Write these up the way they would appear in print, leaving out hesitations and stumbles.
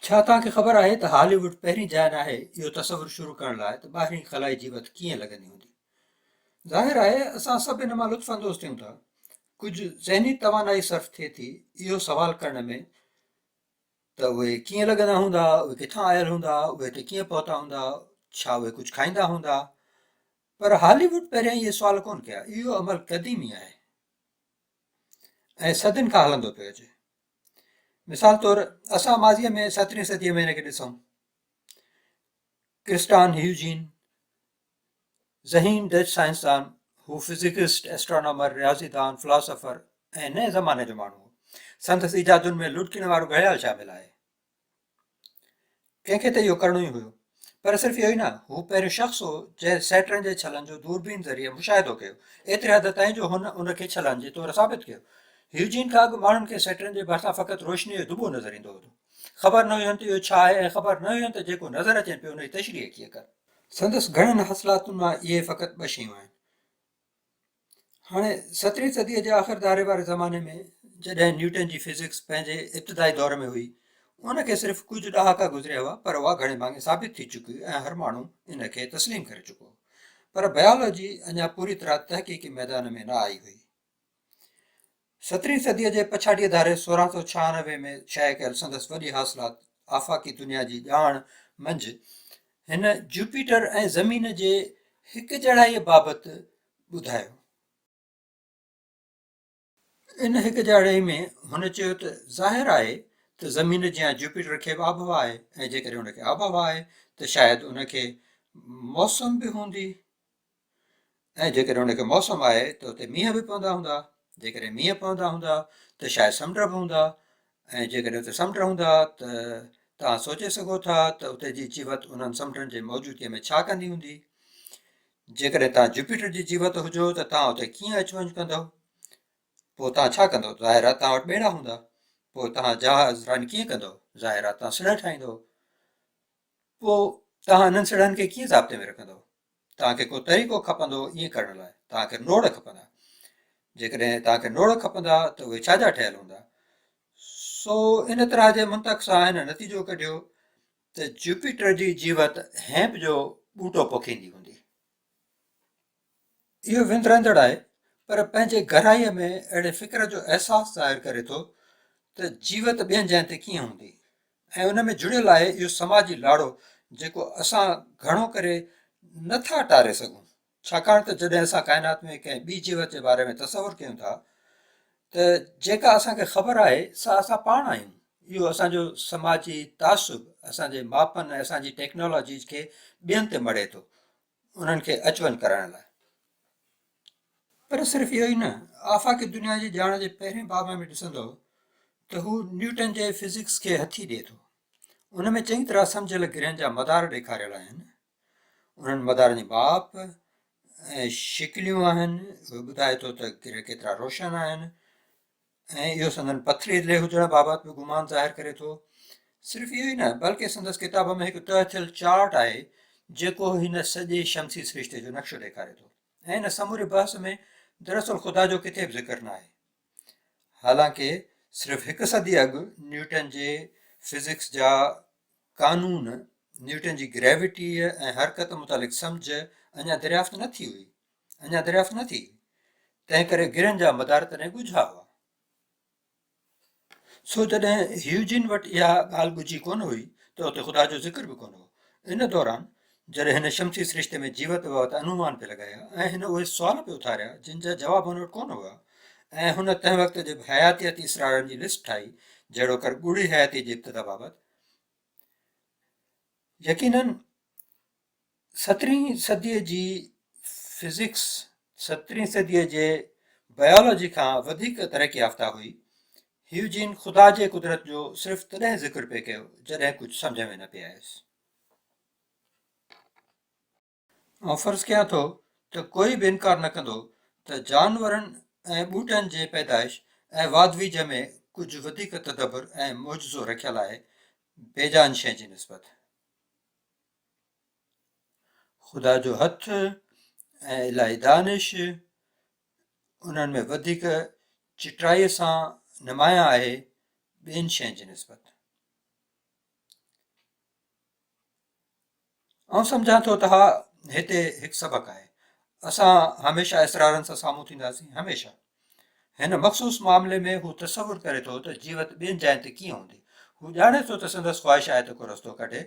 ڇا توهان کي خبر آهي ته هالي ووڊ پهرين جاء ناهي اهو تصور شروع ڪرڻ لاء ته ٻاهرين خلائي جيوت ڪيئن لڳندي هوندي؟ ظاهر آهي اسان سڀ ان مان لطف اندوز ٿيون ٿا. ڪجهه ذهني توانائي صرف ٿئي ٿي اهو سوال ڪرڻ ۾ ته اهي ڪيئن لڳندا هوندا، اهي ڪٿان آيل هوندا، اهي هتي ڪيئن پهتا هوندا، ڇا اهي ڪجهه کائيندا هوندا؟ پر هالي ووڊ پهريائين اهي سوال ڪونه ڪيا. اهو عمل قديمي آهي ۽ صدين کان هلندو پيو اچي. مثال طور اسان ماضيء ۾ سترهين صديء ۾ هن کي ڏسون. ڪرسٽان هيوجين ذهين ڊچ سائنسدان هو فزڪسٽ، ايسٽرانامر، رياضيدان، فلاسافر ۽ نئين زماني جو ماڻهو هو. سندس ايجادن ۾ لڙڪڻ وارو گهڙيال شامل آهي. ڪنهن کي ته اهو ڪرڻو ئي هيو. پر صرف اهو ئي نه، هو پهريون شخص هو جنهن سيٽرن جي ڇلن جو دوربين ذريعي مشاهدو ڪيو، ايتري حد تائين جو هن ان کي ڇلن جي طور ثابت ڪيو. هيوجين کان اڳ ماڻهن کي سيٽرن جي ڀرسان فقط روشنيء جو دٻو نظر ايندو هو. خبر نه هين ته اهو ڇا آهي ۽ خبر نه هين ته جيڪو نظر اچين پيو ان جي تشريح ڪيئن ڪن. سندس گهڻن حاصلاتن مان اهي فقط ٻه شيون آهن. هاڻي سترهين صديء جي آخر ڌاري واري زماني ۾ جڏهن نيوٽن جي فزڪس پنهنجي ابتدائي دور ۾ هئي، ان کي صرف ڪجهه ڏهاڪا گذريا هئا، پر اها گهڻي ڀاڱي ثابت ٿي چڪي هئي ۽ هر ماڻهو ان کي تسليم ڪري چڪو هو. پر بيالاجي اڃا پوري طرح تحقيقي ميدان ۾ نه آئي هئي. سترهين صديء جي پڇاڙيء ڌاري 1696 ۾ شايع ڪيل سندس وڏي حاصلات آفاقي دنيا جي ڄاڻ منجهه هن جوپيٽر ۽ زمين جي هڪجهڙائيء بابت ٻڌايو. ان هڪجهڙائي ۾ هن چيو ته ظاهر آهي ته زمين جيان جوپيٽر کي به آبهوا آهي ۽ جيڪڏهن ان کي آبهوا آهي ته شايد ان کي موسم به هوندي. ۽ جيڪڏهن ان کي موسم آهي ته اتي مينهن به پوندا هوندا، جيڪڏهن مينهن پوندا هوندا ته شايد سمنڊ به هوندا ۽ جيڪڏهن اتي سمنڊ هوندا ته توهان سوچي سگهو ٿا ته اتي جي جيوت انهن سمنڊن جي موجودگيء ۾ ڇا ڪندي هوندي. جيڪڏهن توهان جوپيٽر جي جيوت هجو ته توهان اتي ڪيئن اچ وڃ ڪندؤ؟ پوء توهان ڇا ڪندؤ؟ ظاهر آهي توهان وٽ ٻيڙا هوندا. پوء توهان جهاز راني ڪيئن ڪندؤ؟ ظاهر آهي توهان سڙهه ٺاهيندؤ. پوء توهان انهن سڙهن کي ڪيئن ضابطي ۾ رکندؤ؟ توهان کي ڪو طريقو کپندو ائين ڪرڻ لاء توهان کي نوڙ کپندا. جيڪڏهن توهان کي نوڙ کپندا ته اهي ڇا جا ٺهيل هوندا؟ سو ان طرح جي منطق سان هن نتيجو ڪڍيو ته جوپيٽر جي جيوت هيمپ جو ٻوٽو پوکيندي هوندي. اهو وندرائيندڙ آهي پر پنهنجي گهرائيء ۾ اهڙي فڪر جو احساس ظاهر ڪري ٿو ته جيوت ٻين جاين تي ڪيئن هوندي ۽ ان ۾ جڙيل آهي اهو سماجي لاڙو جيڪو اسان گهڻو ڪري نه ٿا ٽاري سگهون ڇاڪاڻ ته جڏهن اسان ڪائنات ۾ ڪنهن ٻي جيوت جي باري ۾ تصور ڪيون ٿا ته جيڪا اسان کي خبر آهي سا اسان پاڻ آهيون. اهو اسان جو سماجي تعصب اسان جي ماپن ۽ اسان جي ٽيڪنالاجي کي ٻين تي مڙهي ٿو انهن کي اچ وڃ ڪرائڻ لاء. پر صرف اهو ئي نه، آفاقي دنيا جي ڄاڻ جي پهرين باب ۾ ڏسندؤ ته هو نيوٽن جي فزڪس کي هٿي ڏئي ٿو. ان ۾ چڱي طرح سمجهيل گرهن جا مدار ڏيکاريل آهن. انهن مدارن جي ماپ ۽ شڪليون آهن. اهو ٻڌائي ٿو ته گرهه ڪيترا روشن آهن. ۽ اهو سندن پٿريلي هجڻ بابت به گمان ظاهر ڪري ٿو. صرف اهو ئي نه بلڪه سندس ڪتاب ۾ هڪ تهه ٿيل چارٽ آهي جيڪو هن سڄي شمسي سرشتي جو نقشو ڏيکاري ٿو ۽ ان سموري بحث ۾ دراصل خدا جو ڪٿي به ذڪر ناهي. حالانڪه صرف هڪ صدي اڳ نيوٽن جي فزڪس جا قانون، نيوٽن جي گريويٽيء ۽ حرڪت متعلق سمجهه اڃا دريافت نه ٿي هئي. اڃا دريافت نه ٿي، تنهن ڪري گرهن جا مدار تڏهن ڳجها هئا. سو جڏهن هيوجين وٽ اها ڳالهه ڳجهي ڪونه هئي ته اتي خدا جو ذڪر به ڪونه هو. ان دوران جڏهن هن شمسي سرشتي ۾ جيوت بابت انومان پئي لڳايا ۽ هن اهي سوال پئي اٿاريا جن جا جواب هن وٽ ڪونه هئا ۽ هن تنهن وقت جي حياتياتي اسرارن جي لسٽ ٺاهي جهڙوڪر ڳوڙهي حياتيء جي ابتدا بابت يقيناً سترهين صديء جي فزڪس سترهين صديء جي بيالاجي کان وڌيڪ ترقي يافته هئي. هيوجين خدا جي قدرت جو صرف تڏهن ذڪر پئي ڪيو جڏهن ڪجهه سمجهه ۾ نه پئي آيس. آئون فرض ڪيان ٿو ته ڪوئي به انڪار نه ڪندو ته جانورن ۽ ٻوٽن جي پيدائش ۽ واڌ ويجهه ۾ ڪجهه وڌيڪ تدبر ۽ معجزو رکيل آهي بيجان شيء جي نسبت. خدا جو هٿ ۽ الاهي دانش انهن ۾ وڌيڪ چٽائيء سان نمايان آهي ٻين شين جي نسبت. آئون سمجهان ٿو ته ها هتي هڪ سبق آهي. اسان هميشه اسرارن سان سامهون ٿينداسين، هميشه. هن مخصوص معاملي ۾ هو تصور ڪري ٿو ته جيوت ٻين جاين تي ڪيئن هوندي. هو ڄاڻي ٿو ته سندس خواهش آهي ته ڪو رستو ڪڍي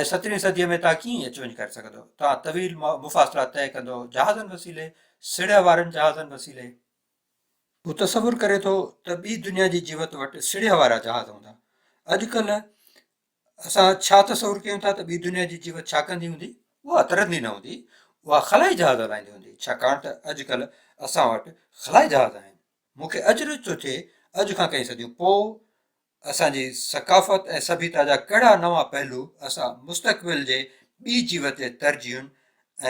۽ سترهين صديء ۾ توهان ڪيئن اچ وڃ ڪري سگهندو؟ توهان طويل مفاصلا طئي ڪندو جهازن وسيلي، سڙهه وارن جهازن وسيلي. هو تصور ڪري ٿو ته ٻي دنيا جي جيوت وٽ سڙهه وارا جهاز هوندا. اڄڪلهه اسان ڇا تصور ڪيون ٿا ته ٻي دنيا جي جيوت ڇا ڪندي هوندي؟ اها ترندي نه هوندي، اها خلائي جهاز هلائيندي هوندي، ڇاڪاڻ ته اڄڪلهه اسان وٽ خلائي جهاز آهن. مون کي اچرج ٿو ٿئي اڄ کان ڪئين صديون پوء اسان جي ثقافت ۽ سڀيتا جا ڪهڙا نوان پهلو اسان مستقبل جي ٻي جيوت جي ترجيحن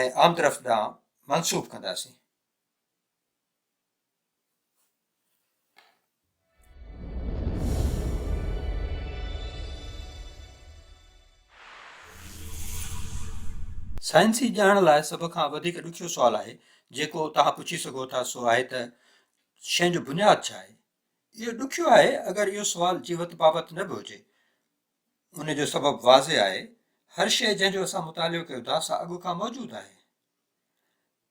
۽ آمدرفت ڏانهن منسوب ڪنداسين. سائنسي ڄاڻ لاء سڀ کان وڌيڪ ڏکيو سوال آهي جيڪو توهان پڇي سگهو ٿا سو آهي ته شين جو بنياد ڇا آهي؟ اهو ڏکيو آهي اگر اهو سوال جيوت بابت نه به هجي. ان جو سبب واضح آهي، هر شيء جنهن جو اسان مطالعو ڪيون ٿا سا اڳ کان موجود آهي.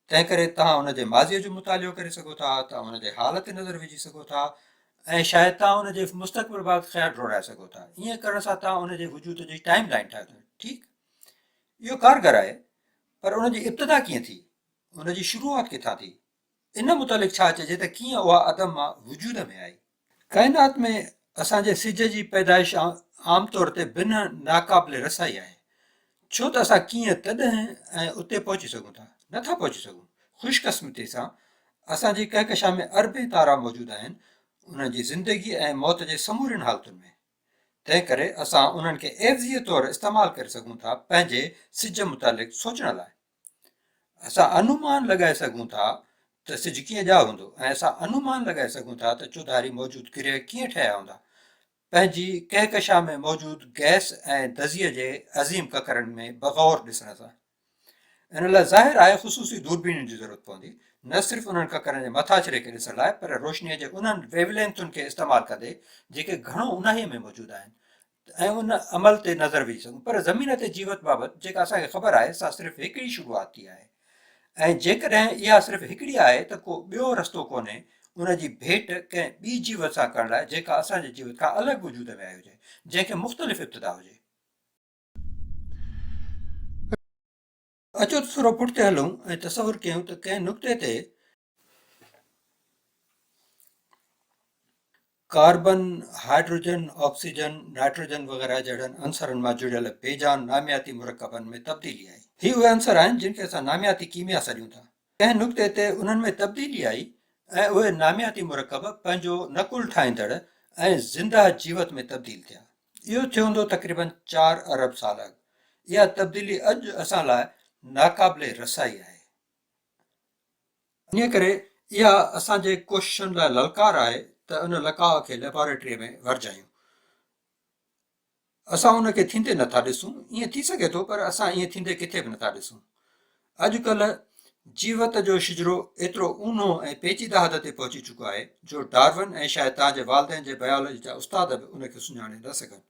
تنهن ڪري توهان ان جي ماضيء جو مطالعو ڪري سگهو ٿا، توهان ان جي حال تي نظر وجهي سگهو ٿا ۽ شايد توهان ان جي مستقبل بابت خيال ڊوڙائي سگهو ٿا. ائين ڪرڻ سان توهان ان جي وجود جي ٽائيم لائين ٺاهيو ٿا. ٺيڪ اهو ڪارگر آهي پر ان جي ابتدا ڪيئن ٿي؟ ان جي شروعات ڪٿان ٿي؟ ان متعلق ڇا چئجي ته ڪيئن اها عدم مان وجود ۾ آئي؟ ڪائنات ۾ اسان جي سج جي پيدائش عام طور تي بنهه ناقابل رسائي آهي، ڇو ته اسان ڪيئن تڏهن ۽ اتي پهچي سگهون ٿا؟ نه ٿا پهچي سگهون. خوش قسمتي سان اسان جي ڪهڪشان ۾ اربين تارا موجود آهن، انهن جي زندگي ۽ موت جي سمورين حالتن ۾. تنهن ڪري اسان انهن کي عيوضيء طور استعمال ڪري سگهون ٿا پنهنجي سج متعلق سوچڻ لاء. اسان انومان لڳائي سگهون ٿا ته سج ڪيئن ڄائو هوندو ۽ اسان انومان لڳائي سگهون ٿا ته چوڌاري موجود گرهه ڪيئن ٺهيا هوندا. پنهنجي ڪهڪشان ۾ موجود گئس ۽ دزيء جي عظيم ڪڪرن ۾ بغور ڏسڻ سان. ان لاء ظاهر آهي خصوصي دوربينين جي ضرورت پوندي، نه صرف انهن ڪڪرن جي مٿاڇري کي ڏسڻ لاء پر روشنيء جي انهن ويولينٿن کي استعمال ڪندي جيڪي گهڻو اونهائيء ۾ موجود آهن ۽ ان عمل تي نظر وجهي سگهون پر زمين تي جيوت بابت جيڪا اسان کي خبر آهي سا صرف هڪڙي شروعات ٿي آهي ۽ جيڪڏهن اها صرف هڪڙي آهي ته ڪو ٻيو رستو ڪونهي ان جي ڀيٽ ڪنهن ٻي جيوت سان ڪرڻ لاء جيڪا اسان جي جيوت کان الڳ وجود ۾ آئي هجي جنهن کي مختلف ابتدا هجي. اچو ته ٿورو پٺتي هلون ۽ تصور ڪيون ته ڪنهن نقطي تي ڪاربن، هائيڊروجن، آڪسيجن، نائٽروجن وغيره جهڙن عنصرن مان جڙيل بي جان نامياتي مرڪبن ۾ تبديلي آئي. هي اهي عنصر آهن جن کي اسان نامياتي ڪيميا سڏيون ٿا. ڪنهن نقطي تي انهن ۾ تبديلي آئي ۽ اهي نامياتي مرڪب پنهنجو نقل ٺاهيندڙ ۽ زنده جيوت ۾ تبديل ٿيا. اهو ٿيو هوندو تقريبن چار ارب سال اڳ. اها تبديلي اڄ اسان لاء ناقابل رسائي آهي. انهيء ڪري اها اسان جي ڪوششن لاء للڪار آهي ته ان لقاء کي ليبارٽريء ۾ ورجايون. اسان ان کي ٿيندي نه ٿا ڏسون. ائين ٿي سگهي ٿو پر اسان ائين ٿيندي ڪٿي به نه ٿا ڏسون. اڄ ڪلهه جيوت جو شجرو ايترو اونهو ۽ پيچيده حد تي پهچي چڪو آهي جو ڊارون ۽ شايد توهان جي والدين جي بيالاجي جا استاد به ان کي سڃاڻي نه سگهن.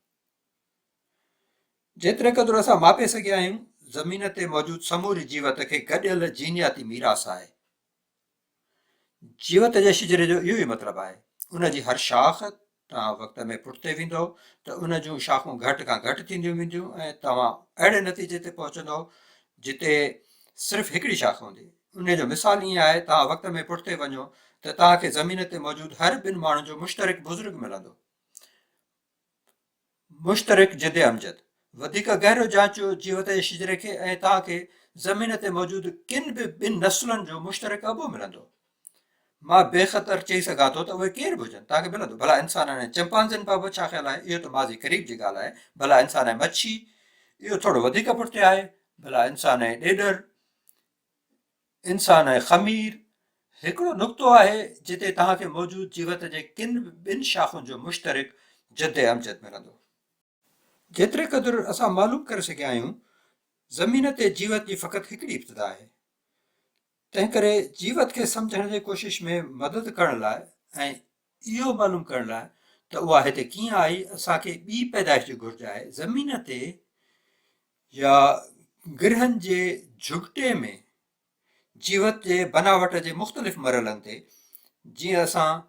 جيتري قدر اسان ماپي سگهيا آهيون، زمين تي موجود سموري جيوت کي گڏيل جينياتي ميراث آهي. جيوت جي شجري جو اهو ئي مطلب آهي. ان جي هر شاخ توهان وقت ۾ پٺتي ويندؤ ته ان جون شاخون گهٽ کان گهٽ ٿينديون وينديون ۽ توهان اهڙي نتيجي تي پهچندؤ جتي صرف هڪڙي شاخ هوندي. انهيء جو مثال ائين آهي، توهان وقت ۾ پٺتي وڃو ته توهان کي زمين تي موجود هر ٻن ماڻهن جو مشترڪ بزرگ ملندو. مشترڪ جد امجد. وڌيڪ گهرو جانچو جيوت جي شجري کي ۽ توهان کي زمين تي موجود ڪن به ٻن نسلن جو مشترڪ ابو ملندو. مان بي خطر چئي سگهان ٿو ته اهي ڪير به هجن، توهان کي ملندو. ڀلا انسانن ۽ چمپانزين بابت ڇا خيال آهي؟ اهو ته ماضي قريب جي ڳالهه آهي. ڀلا انسان ۽ مڇي؟ اهو ٿورو وڌيڪ پٺتي آهي. ڀلا انسان ۽ ڏيڏر؟ انسان ۽ خمير هڪڙو نقطو آهي جتي توهان کي موجود جيوت جي ڪن به ٻن شاخن جو مشترڪ جد امجد ملندو. جيتري قدر اسان معلوم ڪري سگهيا آهيون، زمين تي جيوت جي فقط هڪڙي ابتدا آهي. تنهنڪري جيوت کي سمجهڻ جي ڪوشش ۾ مدد ڪرڻ لاء ۽ اهو معلوم ڪرڻ لاء ته اها هتي ڪيئن آئي، اسان کي ٻي پيدائش جي گهرج آهي. زمين تي يا گرهن جي جهڳٽي ۾ جيوت جي بناوٽ جي مختلف مرحلن تي، جيئن اسان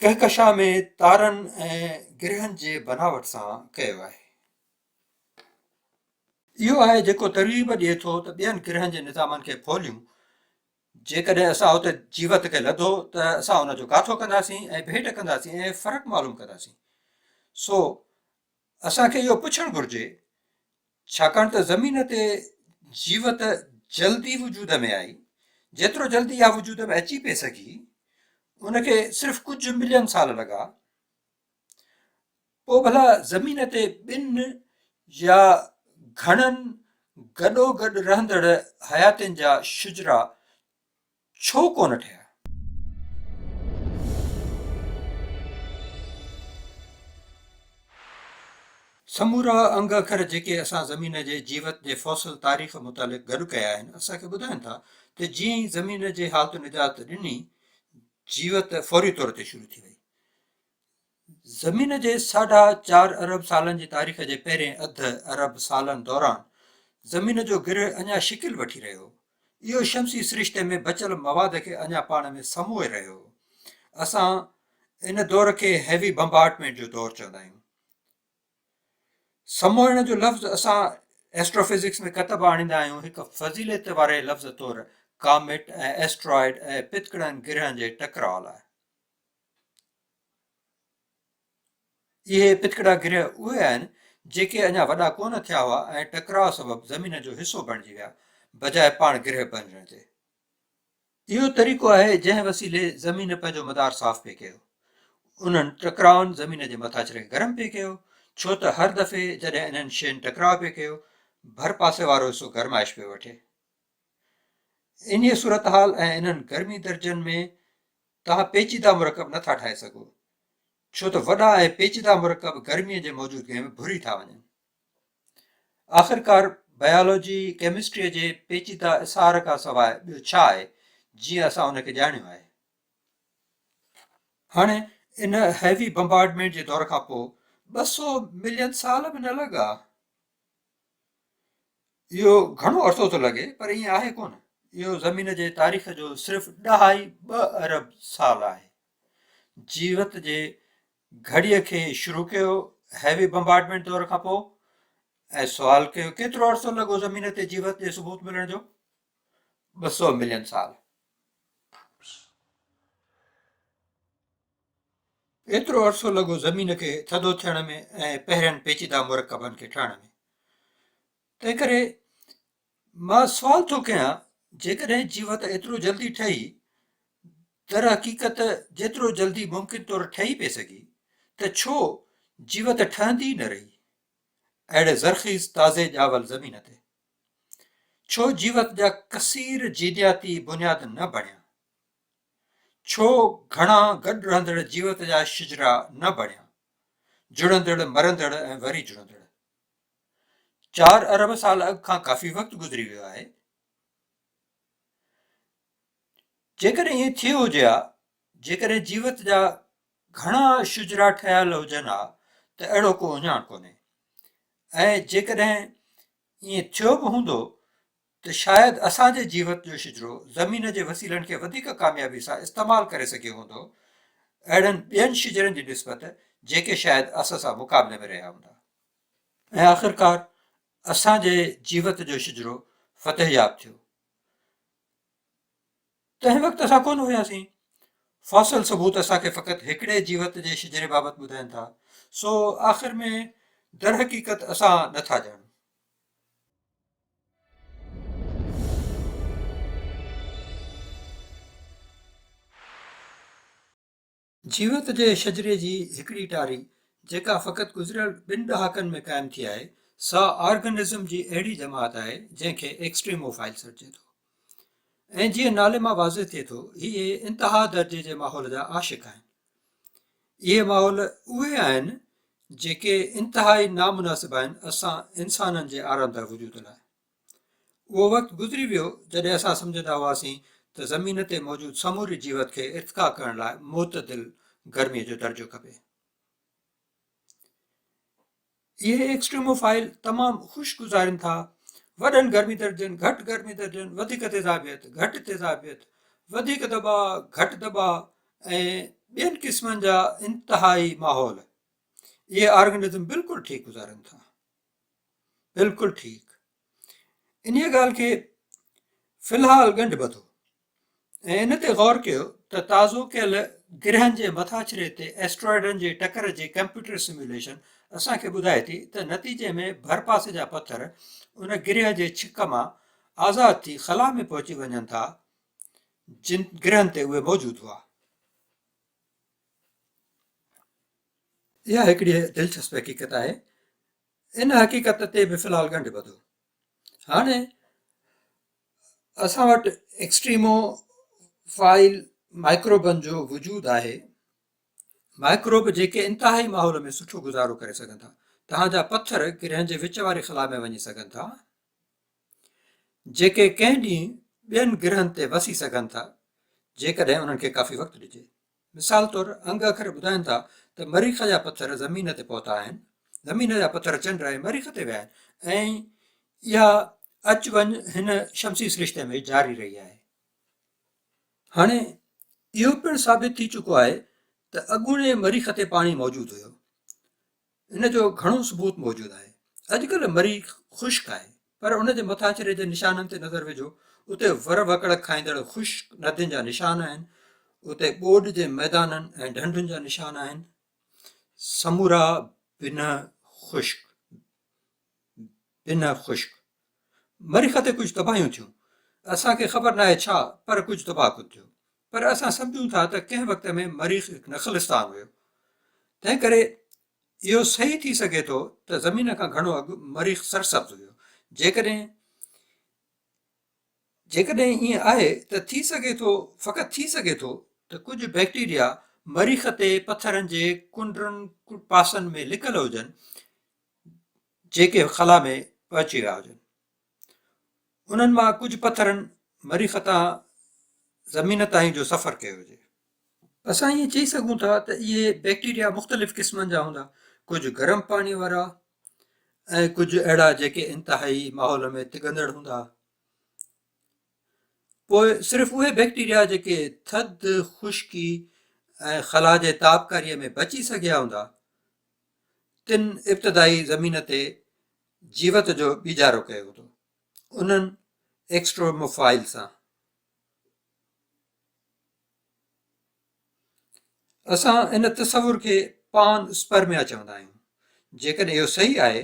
ڪهڪشان ۾ تارن ۽ گرهن جي بناوٽ سان ڪيو آهي. اهو آهي جيڪو ترغيب ڏئي ٿو ته ٻين گرهن جي نظامن کي ڦوليون، جيڪڏهن اسان اتي جيوت کي لڌو ته اسان ان جو ڪاٿو ڪنداسين ۽ ڀيٽ ڪنداسين ۽ فرق معلوم ڪنداسين. سو اسان کي اهو پڇڻ گهرجي، ڇاڪاڻ ته زمين تي جيوت جلدي وجود ۾ آئي، جيترو جلدي اها وجود ۾ اچي پئي سگهي، ان کي صرف ڪجهه ملين سال لڳا، پوء ڀلا زمين تي ٻن يا گهڻن گڏوگڏ رهندڙ حياتين جا شجرا ڇو ڪونه ٺهيا؟ سمورا انگ اکر جيڪي اسان زمين جي جيوت جي فوسل تاريخ متعلق گڏ ڪيا آهن، اسان کي ٻڌائين ٿا ته جيئن ئي زمين جي حالتن اجازت ڏني، جيوت فوري طور تي شروع ٿي وئي. زمين جي ساڍا چار ارب سالن جي تاريخ جي پهرين اڌ ارب سالن دوران زمين جو گرهه اڃا شڪل وٺي رهيو هو. اهو شمسي سرشتي ۾ بچيل مواد کي اڃا پاڻ ۾ سموئي رهيو هو. اسان ان دور کي هيوي بمبارڊمينٽ جو دور چوندا آهيون. سموئڻ جو لفظ اسان ايسٽروفزڪس ۾ ڪتب آڻيندا آهيون هڪ فضيلت واري لفظ طور ڪاميٽ ۽ ايسٽرائيڊ ۽ پتڪڙن گرهن جي ٽڪراء لاء. اهي پتڪڙا گرهه اهي آهن جيڪي اڃا وڏا ڪونه ٿيا هئا ۽ ٽڪراء سبب زمين جو حصو بڻجي ويا بجاء پاڻ گرهه بڻجڻ جي. اهو طريقو آهي جنهن وسيلي زمين پنهنجو مدار صاف پئي ڪيو. انهن ٽڪرائن زمين جي مٿاڇري کي گرم پئي ڪيو، ڇو ته هر دفعي جڏهن انهن شين ٽڪراء پئي ڪيو، ڀرپاسي وارو حصو گرمائش پيو وٺي. انهيء صورتحال ۽ انهن گرمي درجن ۾ توهان پيچيده مرڪب نه ٿا ٺاهي سگهو، ڇو ته وڏا ۽ پيچيده مرڪب گرميء جي موجودگيء ۾ ڀري ٿا وڃن. آخرڪار بيالوجي، ڪيمسٽريء جي پيچيده اظهار کان سواء ٻيو ڇا آهي، جيئن اسان ان کي ڄاڻيو آهي؟ هاڻي ان هيوي بمبارڊمينٽ جي دور کان پوء 200 ملين سال به نه لڳا. اهو گهڻو عرصو ٿو لڳي پر ائين آهي ڪونه. اهو زمين جي تاريخ جو صرف ڏهائي ٻه ارب سال آهي. جيوت جي گهڙيء کي شروع ڪيو هيوي بمبارڊمينٽ دور کان پوء ۽ سوال ڪيو ڪيترو عرصو لڳو زمين تي جيوت جي ثبوت ملڻ جو؟ 200 ملين سال. ايترو عرصو لڳو زمين کي ٿڌو ٿيڻ ۾ ۽ پهرين پيچيده مرڪبن کي ٺهڻ ۾. تنهنڪري مان سوال ٿو ڪيان جيڪڏهن جيوت ايترو جلدي ٺهي، درحقيقت جيترو جلدي ممڪن طور ٺهي پئي سگهي، ته ڇو جيوت ٺهندي ئي نه رهي اهڙي زرخيز تازي ڄاول زمين تي؟ ڇو جيوت جا ڪثير جينياتي بنياد نه بڻيا؟ ڇو گهڻا گڏ رهندڙ جيوت جا شجرا نه بڻيا؟ جڙندڙ، مرندڙ ۽ وري جڙندڙ. چار ارب سال اڳ کان ڪافي وقت گذري ويو آهي. جيڪڏهن ائين ٿيو هجي ها، جيڪڏهن جيوت جا گهڻا شجرا ٺهيل هجن ها ته اهڙو ڪو اهڃاڻ ڪونهي ۽ جيڪڏهن ائين ٿيو به هوندو ته شايد اسان جي جيوت جو شجرو زمين جي وسيلن کي وڌيڪ ڪاميابي سان استعمال ڪري سگهيو هوندو، اهڙن ٻين شجرن جي نسبت جيڪي شايد اس سان مقابلي ۾ رهيا هوندا. ۽ آخرڪار اسان جي جيوت جو شجرو فتحياب ٿيو. تنهن وقت اسان ڪونه هياسين. فوسل ثبوت اسان کي فقط هڪڙي جيوت جي شجري بابت ٻڌائين ٿا، سو آخر ۾ درحقيقت اسان نٿا ڄاڻون. جيوت جي شجري جي هڪڙي ٽاري، جيڪا فقط گذريل ٻن ڏهاڪن ۾ قائم ٿي آهي، سا آرگنزم جي اهڙي جماعت آهي، جنهن کي ايڪسٽريموفائل سڏجي ٿو. ۽ جيئن نالي مان واضح ٿئي ٿو، اهي انتها درجي جي ماحول جا عاشق آهن. اهي ماحول اهي آهن، جيڪي انتهائي نامناسب آهن اسان انسانن جي آرامده وجود لاء. اهو وقت گذري ويو جڏهن اسان سمجهندا هئاسين ته زمين تي موجود سموري جيوت کي ارتقا ڪرڻ لاء معتدل گرميء جو درجو کپي. اهي ايڪسٽريموفائل تمام خوش گذارين ٿا. وڏن گرمي درجن، گهٽ گرمي درجن، وڌيڪ تيزابيت، گهٽ تيزابيت، وڌيڪ دٻاء، گهٽ دٻاء ۽ ٻين قسمن جا انتهائي ماحول اهي آرگنزم بلڪل ٺيڪ گذارن ٿا. بلڪل ٺيڪ. انهيء ڳالهه کي في الحال ڳنڍ ٻڌو ۽ ان تي غور ڪيو ته تازو ڪيل گرهن جي مٿاڇري تي ايسٽرائيڊن جي ٽڪر جي ڪمپيوٽر سميوليشن اسان کي ٻڌائي ٿي ته نتيجي ۾ ڀرپاسي جا پٿر ان گرهه جي ڇڪ مان آزاد ٿي خلا ۾ پهچي وڃن ٿا جن گرهن تي اهي موجود هئا. اها هڪڙي دلچسپ حقيقت آهي. ان حقيقت تي به في الحال ڳنڍ ٻڌو. هاڻي اسان وٽ ايڪسٽريمو فائل مائڪروبن جو وجود آهي. مائڪروب جيڪي انتهائي ماحول ۾ سٺو گذارو ڪري سگهن ٿا. توهان جا پٿر گرهن جي وچ واري خلا ۾ وڃي سگهن ٿا، جيڪي ڪنهن ڏينهن ٻين گرهن تي وسي سگهن ٿا، جيڪڏهن انهن کي ڪافي وقت ڏجي. مثال طور انگ اکر ٻڌائين ٿا ته مريخ جا پٿر زمين تي پهتا آهن، زمين جا پٿر چنڊ ۽ مريخ تي ويا آهن ۽ اها اچ وڃ هن شمسي سرشتي ۾ جاري رهي آهي. هاڻي اهو پڻ ثابت ٿي چڪو آهي ته اڳوڻي مريخ تي پاڻي موجود هيو. ان جو گهڻو ثبوت موجود آهي. اڄڪلهه مريخ خشڪ آهي، پر ان جي مٿاڇري جي نشانن تي نظر وجهو، اتي ور وڪڙ کائيندڙ خشڪ ندين جا نشان آهن، اتي ٻوڏ جي ميدانن ۽ ڍنڍن جا نشان آهن. سمورا بنهه خشڪ، بنهه خشڪ. مريخ تي ڪجهه تباهيون ٿيون. اسان کي خبر ناهي ڇا، پر ڪجهه تباهه ڪن ٿيو. پر اسان سمجهون ٿا ته ڪنهن وقت ۾ مريخ هڪ نخلستان هيو. تنهن ڪري اهو صحيح ٿي سگهي ٿو ته زمين کان گهڻو اڳ مريخ سرسبز هيو. جيڪڏهن جيڪڏهن ائين آهي ته ٿي سگهي ٿو، فقط ٿي سگهي ٿو ته ڪجهه بيڪٽيريا مريخ تي پٿرن جي ڪنڊن پاسن ۾ لڪل هجن جيڪي خلا ۾ پهچي ويا هجن. انهن مان ڪجهه پٿرن مريخ تان زمين تائين جو سفر ڪيو هجي. اسان ائين چئي سگهون ٿا ته اهي بيڪٽيريا مختلف قسمن جا هوندا، ڪجهه گرم پاڻي وارا ۽ ڪجهه اهڙا جيڪي انتهائي ماحول ۾ تڳندڙ هوندا. پوء صرف اهي بيڪٽيريا جيڪي ٿڌ، خشڪي ۽ خلا جي تابڪاريء ۾ بچي سگهيا هوندا، تن ابتدائي زمين تي جيوت جو ٻيجارو ڪيو هوندو، انهن ايڪسٽروموفائل سان. اسان ان تصور کي پان اسپرميا چوندا آهيون. جيڪڏهن اهو صحيح آهي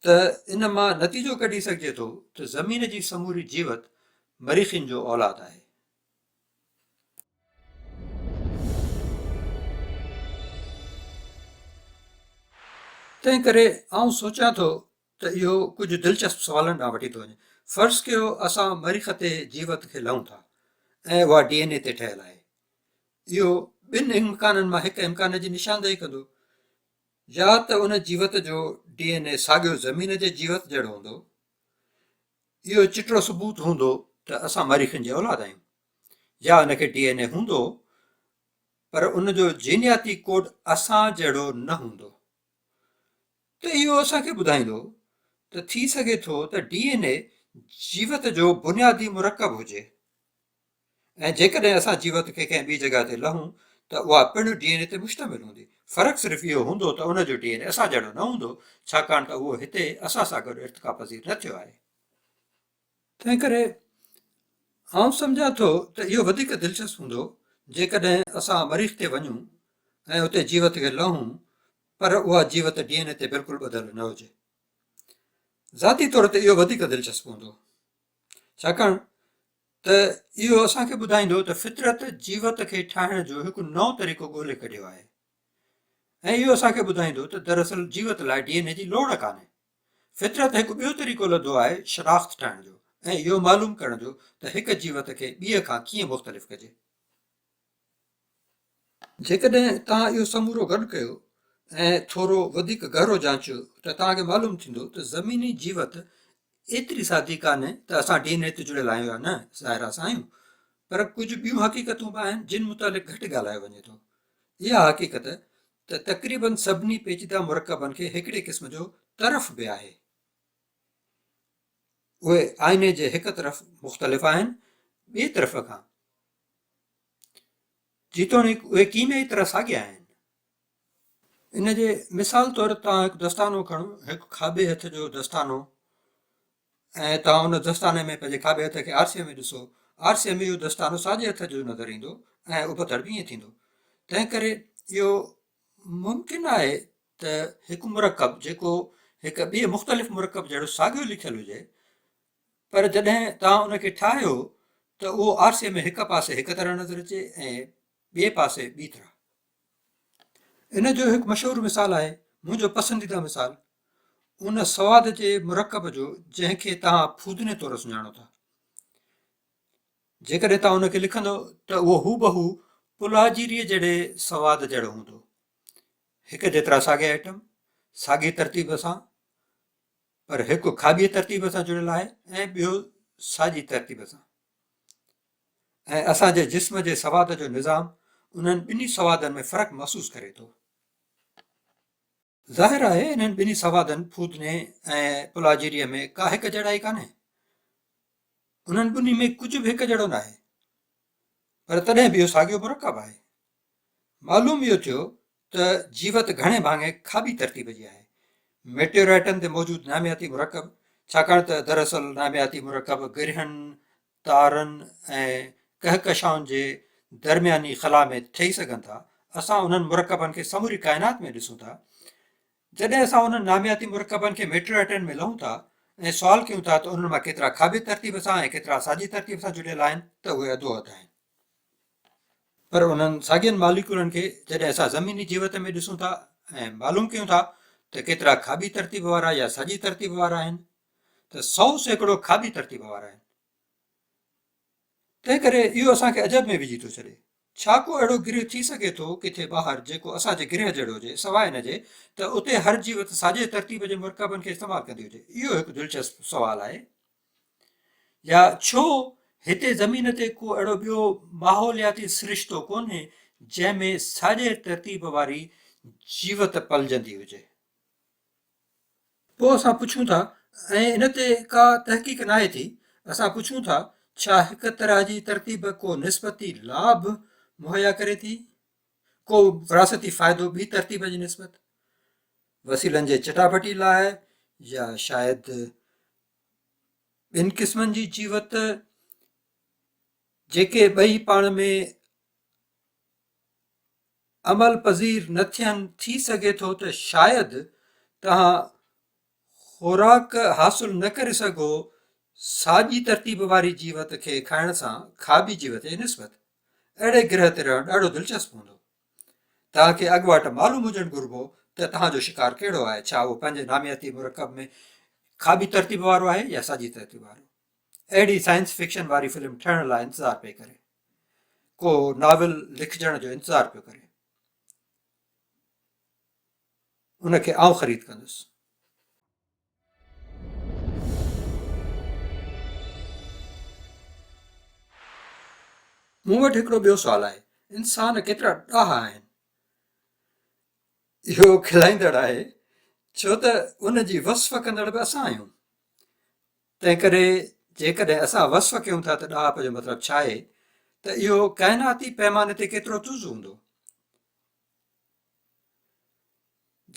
ته ان مان نتيجو ڪڍي سگهجي ٿو ته زمين جي سموري جيوت مريخين جو اولاد آهي. تنهن ڪري آئون سوچيان ٿو ته اهو ڪجهه دلچسپ سوالن ڏانهن وٺي ٿو وڃي. فرض ڪيو اسان مريخ تي جيوت کي لهون ٿا ۽ اها ڊي اين اي تي ٺهيل آهي. اهو ٻن امڪانن مان هڪ امڪان جي نشاندهي ڪندو. يا ته ان جيوت جو ڊي اين اي ساڳيو زمين جي جيوت جهڙو هوندو. اهو چٽو ثبوت هوندو ته اسان مريخن جي اولاد آهيون. يا ان کي ڊي اين اي هوندو پر ان جو جينياتي ڪوڊ اسان جهڙو نه هوندو ته اهو اسان کي ٻڌائيندو ته ٿي سگهي ٿو ته ڊي اين اي جيوت جو بنيادي مرڪب هجي ۽ جيڪڏهن اسان جيوت کي ڪنهن ٻي جڳهه تي لهون ته اها پڻ ڊي اين اي تي مشتمل هوندي. فرق صرف اهو هوندو ته ان جو ڊي اين اي اسان جهڙو نه هوندو ڇاڪاڻ ته اهو هتي اسان سان گڏ ارتقا پذير نه ٿيو آهي. تنهن ڪري آئون سمجهان ٿو ته اهو وڌيڪ دلچسپ هوندو جيڪڏهن اسان مريخ تي وڃون ۽ اتي جيوت کي لهون پر اها جيوت ڊي اين اي تي بلڪل ٻڌل نه هجي. ذاتي طور تي اهو وڌيڪ دلچسپ هوندو ڇاڪاڻ ته اهو اسان کي ٻڌائيندو ته فطرت جيوت کي ٺاهڻ جو هڪ نئون طريقو ڳولي ڪڍيو آهي ۽ اهو اسان کي ٻڌائيندو ته دراصل جيوت لاء ڊي اين اي جي لوڙ ڪانهي. فطرت هڪ ٻيو طريقو لڌو آهي شناخت ٺاهڻ جو ۽ اهو معلوم ڪرڻ جو ته هڪ جيوت کي ٻيء کان ڪيئن مختلف ڪجي. جيڪڏهن توهان اهو سمورو گڏ ڪيو ۽ ٿورو وڌيڪ گهرو جانچيو ته توهان کي معلوم ٿيندو ته زميني جيوت ايتري سادي ڪانهي ته اسان ڊي اين اي تي جڙيل آهيون يا نه، ظاهر اسان آهيون پر ڪجهه ٻيون حقيقتون به آهن جن متعلق گهٽ ڳالهايو وڃي ٿو. اها حقيقت ته تقريباً سڀني پيچيده مرڪبن کي هڪڙي قسم جو طرف به آهي. اهي آئيني جي هڪ طرف مختلف آهن ٻئي طرف کان جيتوڻيڪ اهي ڪيميائي طرح ساڳيا آهن. ان جي مثال طور توهان هڪ دستانو کڻو، هڪ کاٻي هٿ جو دستانو ۽ توهان ان دستاني ۾ پنهنجي کاٻي هٿ کي آرسيء ۾ ڏسو، آرسيء ۾ اهو دستانو ساڄي هٿ جو نظر ايندو ۽ ابتڙ به ائين ٿيندو. تنهن ڪري اهو ممڪن آهي ته هڪ مرڪب جيڪو هڪ ٻئي مختلف مرڪب جهڙو ساڳيو لکيل هجي پر جڏهن توهان ان کي ٺاهيو ته اهو آرسيء ۾ هڪ پاسي هڪ طرح نظر اچي ۽ ٻئي پاسي ٻي طرح. ان جو هڪ مشهور مثال آهي، منهنجو پسنديده مثال، ان سواد جي مرڪب جو جنهن کي توهان ڦودني طور سڃاڻو ٿا. جيڪڏهن توهان ان کي لکندو ته اهو هوبهو پلاجيريء جهڙي سواد جهڙو هوندو. هڪ جيترا ساڳيا ائٽم، ساڳي ترتيب سان، پر هڪ کاٻيء ترتيب سان جڙيل آهي ۽ ٻيو ساڄي ترتيب سان. ۽ اسان جي جسم جي سواد جو نظام انهن ٻنهي سوادن ۾ فرق محسوس ڪري ٿو. ظاهر آهي انهن ٻنهي سوادن ڦودني ۽ پلاجيريء ۾ ڪا هڪ جهڙائي ڪانهي. انهن ٻنهي ۾ ڪجهه به هڪ جهڙو ناهي. پر تڏهن به اهو ساڳيو مرڪب آهي. معلوم اهو ٿيو ته جيوت گهڻي ڀاڱي کاٻي ترتيب جي آهي. ميٽيورائٽن تي موجود نامياتي مرڪب، ڇاڪاڻ ته دراصل نامياتي مرڪب گرهن، تارن ۽ ڪهڪشائن جي درمياني خلا ۾ ٺهي سگهن ٿا، اسان انهن مرڪبن کي سموري ڪائنات ۾ ڏسون ٿا. جڏهن اسان انهن نامياتي مرڪبن کي ميٽيورائٽن ۾ لهون ٿا ۽ سوال ڪيون ٿا ته انهن مان ڪيترا کاٻي ترتيب سان ۽ ڪيترا ساڄي ترتيب سان جڙيل آهن ته اهي اڌو اڌ آهن. پر انهن ساڳين ماليڪيولن کي جڏهن اسان زميني جيوت ۾ ڏسون ٿا ۽ معلوم ڪيون ٿا ته ڪيترا کاٻي ترتيب وارا يا ساڄي ترتيب وارا آهن ته 100% کاٻي ترتيب وارا آهن. تنهن ڪري اهو اسان کي عجب ۾ وجهي ٿو ڇڏي. ڇا ڪو اهڙو گرهه ٿي سگهي ٿو ڪٿي ٻاهر جيڪو اسان جي گرهه جهڙو هجي سواء ان جي ته اتي هر جيوت ساڄي ترتيب جي مرڪبن کي استعمال ڪندي هجي؟ اهو هڪ دلچسپ سوال آهي. يا ڇو هتي زمين تي ڪو اهڙو ٻيو ماحولياتي سرشتو ڪونهي جنهن ۾ ساڄي ترتيب واري جيوت پلجندي هجي؟ پوء اسان پڇون ٿا ۽ ان تي ڪا تحقيق ناهي ٿي، اسان پڇون ٿا ڇا هڪ طرح جي ترتيب ڪو نسبتي لاڀ مهيا ڪري ٿي؟ ڪو وراثتي فائدو ٻي ترتيب جي نسبت؟ وسيلن جي چٽاڀيٽي لاء يا شايد ٻن قسمن جي جيوت جيڪي ٻئي پاڻ ۾ عمل پذير نه ٿين، ٿي سگهي ٿو ته شايد توهان خوراڪ حاصل نه ڪري سگهو ساڄي ترتيب واري جيوت کي کائڻ سان کاٻي جيوت جي نسبت. اهڙي گرهه تي رهڻ ڏاڍو دلچسپ هوندو. توهان کي اڳواٽ معلوم هجڻ گهربو ته توهان جو شڪار ڪهڙو آهي، ڇا اهو پنهنجي نامياتي مرڪب ۾ کاٻي ترتيب وارو آهي يا ساڄي ترتيب وارو. اهڙي سائنس فڪشن واري فلم ٺهڻ لاء انتظار پئي ڪري. ڪو ناول لکجڻ جو انتظار پيو ڪري. ان کي آئون خريد ڪندس. مون وٽ هڪڙو ٻيو سوال آهي، انسان ڪيترا ڏاها آهن؟ اهو کلائيندڙ آهي، ڇو ته ان جي وصف ڪندڙ به اسان آهيون. تنهنڪري جيڪڏهن اسان وصف ڪيون ٿا ته ڏاهپ جو مطلب ڇا آهي ته اهو ڪائناتي پيماني تي ڪيترو تز هوندو؟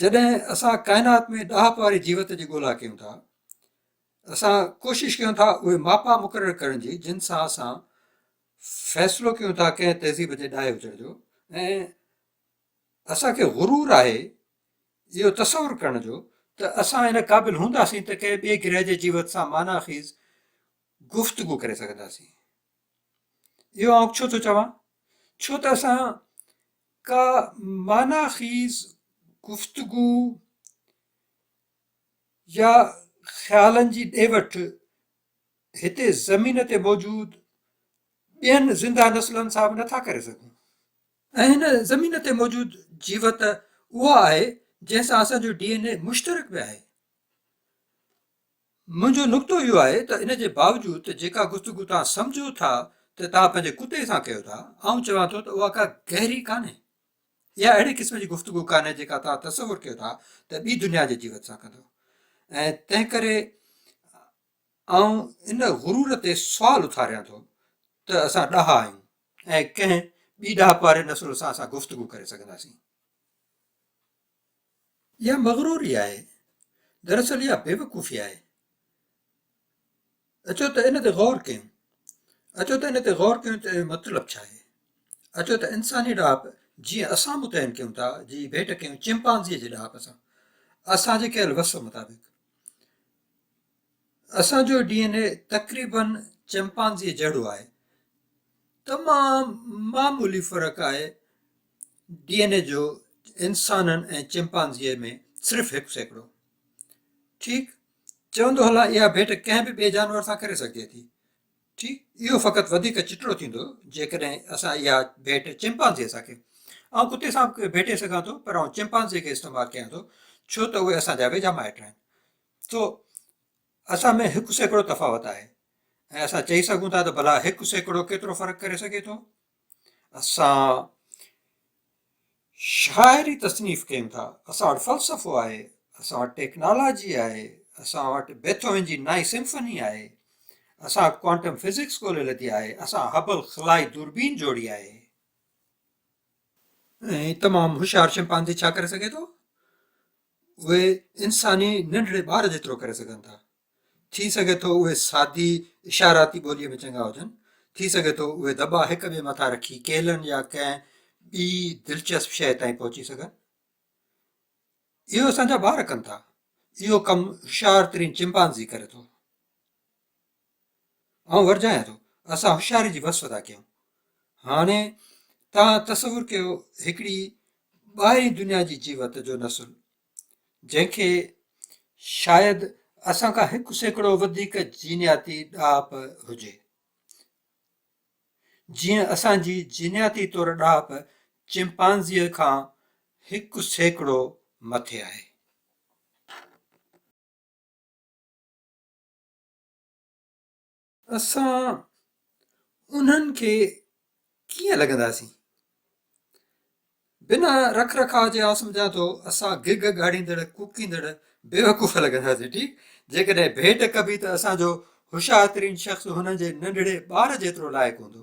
جڏهن اسان ڪائنات ۾ ڏاهپ واري جيوت جي ڳولا ڪيون ٿا، اسان ڪوشش ڪيون ٿا اهي ماپا مقرر ڪرڻ جي جن سان اسان فيصلو ڪيون ٿا ڪنهن تهذيب جي ڏاهي هجڻ جو ۽ اسان کي غرور آهي اهو تصور ڪرڻ جو ته اسان ان قابل هونداسين ته ڪنهن ٻئي گرهه جي جيوت سان معنيٰ خيز گفتگو ڪري سگهنداسين. اهو آئون ڇو ٿو چوان؟ ڇو ته اسان ڪا معنيٰ خيز گفتگو يا خيالن جي ڏي وٺ هتي زمين تي موجود ٻين زنده نسلن سان به نٿا ڪري سگهون. ۽ هن زمين تي موجود جيوت اها آهي جنهن سان اسان جو ڊي اين اي مشترڪ به آهي. منهنجو نقطو اهو آهي ته ان جي باوجود ته جيڪا گفتگو توهان سمجهو ٿا ته توهان پنهنجي ڪتي سان ڪيو ٿا، آئون چوان ٿو ته اها ڪا گهري ڪانهي. اها اهڙي قسم جي گفتگو ڪانهي جيڪا توهان تصور ڪيو ٿا ته ٻي دنيا جي جيوت سان ڪندو. ۽ تنهن ڪري. آئون ان غرور تي سوال اٿاريان ٿو ته اسان ڏاها آهيون ۽ ڪنهن ٻي ڏاهپ واري نسل سان اسان گفتگو ڪري سگهنداسين. اها مغروري آهي. دراصل اها بيوقوفي آهي. اچو ته ان تي غور ڪيون. اچو ته ان تي غور ڪيون ته اهو مطلب ڇا آهي. اچو ته انساني ڏاهپ جيئن اسان متعين ڪيون ٿا جي ڀيٽ ڪيون چمپانزيء جي ڏاهپ سان. اسان جي ڪيل وصف مطابق. اسان جو ڊي اين اي تقريبن چمپانزيء جهڙو آهي. تمام معمولي فرق آهي ڊي اين اي جو انسانن ۽ چمپانزيء ۾ صرف 1%. ٺيڪ چوندو هلان اها ڀيٽ ڪنهن به ٻئي جانور سان ڪري سگهجي ٿي. ٺيڪ اهو فقط وڌيڪ چٽو ٿيندو جيڪڏهن اسان اها ڀيٽ چمپانزيء سان ڪيون. آئون ڪتي سان به ڀيٽي سگهان ٿو پر آئون چمپانزيء کي استعمال ڪيان ٿو ڇو ته اهي اسان جا ويجها مائٽ آهن. سو اسان ۾ 1% تفاوت آهي ۽ اسان چئي سگهون ٿا ته ڀلا 1% ڪيترو فرق ڪري سگهي ٿو؟ اسان شاعري تصنيف ڪيون ٿا، اسان وٽ فلسفو آهي، اسان وٽ ٽيڪنالاجي آهي، اسان وٽ بيٿوون جي نائين سمفني آهي، اسان ڪوانٽم فزڪس ڳولي لڌي آهي، اسان هبل خلائي دوربين جوڙي آهي. ۽ تمام هوشيار شمپانزي ڇا ڪري سگهي ٿو؟ اهي انساني ننڍڙي ٻار جيترو ڪري سگهن ٿا. ٿي سگهي ٿو اهي سادي اشاراتي ٻوليء ۾ چڱا هجن. ٿي سگهي ٿو اهي دٻا هڪ ٻئي مٿان رکي ڪيلن يا ڪنهن ٻي دلچسپ شيء تائين پهچي سگهن. اهو اسان جا ٻار ڪن ٿا. اهو ڪم هوشيار ترين چمپانزي ڪري ٿو. آئون ورجايان ٿو، اسان هوشياري جي وصف ٿا ڪيون. هاڻي توهان تصور ڪيو هڪڙي ٻاهرين دنيا جي جيوت جو نسل، جنهن کي شايد اسان کان 1% وڌيڪ جينياتي ڏاهپ هجي. جيئن اسان جي جينياتي طور ڏاهپ چمپانزيء کان 1% مٿي آهي. اسان انهن کي ڪيئن لڳنداسين؟ بنا رک رکاء جي آئون سمجهان ٿو اسان گگ ڳاڙيندڙ ڪوڪيندڙ بيوقوف لڳنداسين. ٺيڪ جيڪڏهن ڀيٽ ڪبي ته اسان جو هوشيار ترين شخص هنن جي ننڍڙي ٻار جيترو لائق هوندو.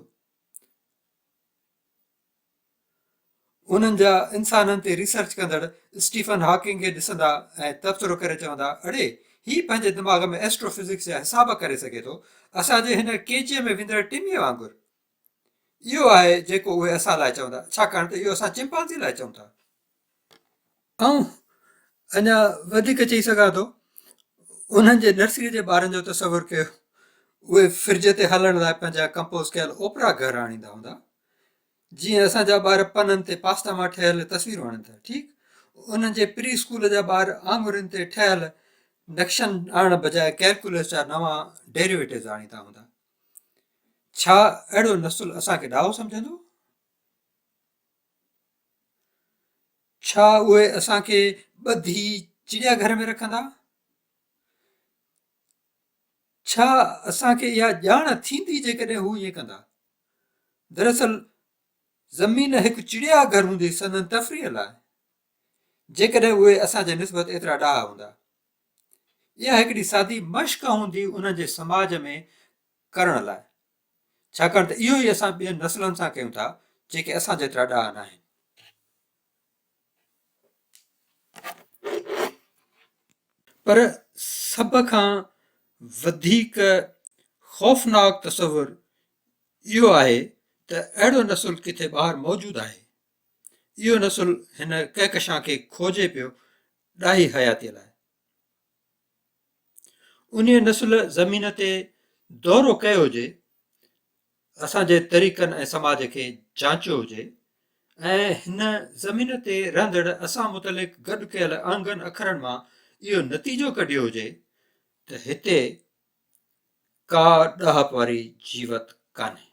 انهن جا انسانن تي ريسرچ ڪندڙ اسٽيفن هاڪنگ کي ڏسندا ۽ تبصرو ڪري چوندا، اڙي، هي پنهنجي دماغ ۾ ايسٽرو فزڪس جا حساب ڪري سگهي ٿو، اسان جي هن ڪي جي ۾ ويندڙ ٽميء وانگر. اهو آهي جيڪو اهي اسان لاء چوندا، ڇاڪاڻ ته اهو اسان چمپانزي لاء چئون ٿا. آئون اڃا وڌيڪ چئي سگهان ٿو، انهن جي نرسريء جي ٻارن جو تصور ڪيو، اهي فرج تي هلڻ لاء پنهنجا ڪمپوز ڪيل اوپرا گهر آڻيندا هوندا، جيئن اسان جا ٻار پنن تي پاستا مان ٺهيل تصويرون آڻين ٿا، ٺيڪ انهن جي پري اسڪول جا ٻار آڱرين تي ٺهيل نقشن آڻڻ بجاء ڪيلڪولس جا نوان ڊيريويٽوز آڻيندا هوندا. ڇا اهڙو نسل اسان کي ڏاهو سمجهندو؟ ڇا اهي اسان کي ٻڌي چڙيا گهر ۾ رکندا؟ ڇا اسان کي اها ڄاڻ ٿيندي جيڪڏهن هو ائين ڪندا؟ دراصل زمين هڪ چڙيا گهر هوندي سندن تفريح لاء، جيڪڏهن اهي اسان جي نسبت ايترا ڏاها هوندا. اها هڪڙي سادي مشق هوندي انهن جي سماج ۾ ڪرڻ لاء، ڇاڪاڻ ته اهو ئي اسان ٻين نسلن سان ڪيون ٿا، جيڪي اسان جيترا ڏاها ناهن. پر سڀ کان وڌيڪ خوفناڪ تصور اهو آهي ته اهڙو نسل ڪٿي ٻاهر موجود آهي. اهو نسل هن ڪهڪشان کي کوجي پيو ڏاهي حياتيء لاء. انهيء نسل زمين تي دورو ڪيو هجي، اسان جي طريقن ۽ سماج کي جانچيو هجي ۽ هن زمين تي رهندڙ اسان متعلق گڏ ڪيل انگن اکرن مان اهو نتيجو ڪڍيو هجي ته هتي ڪا ڏاهپ واري جيوت ڪانهي.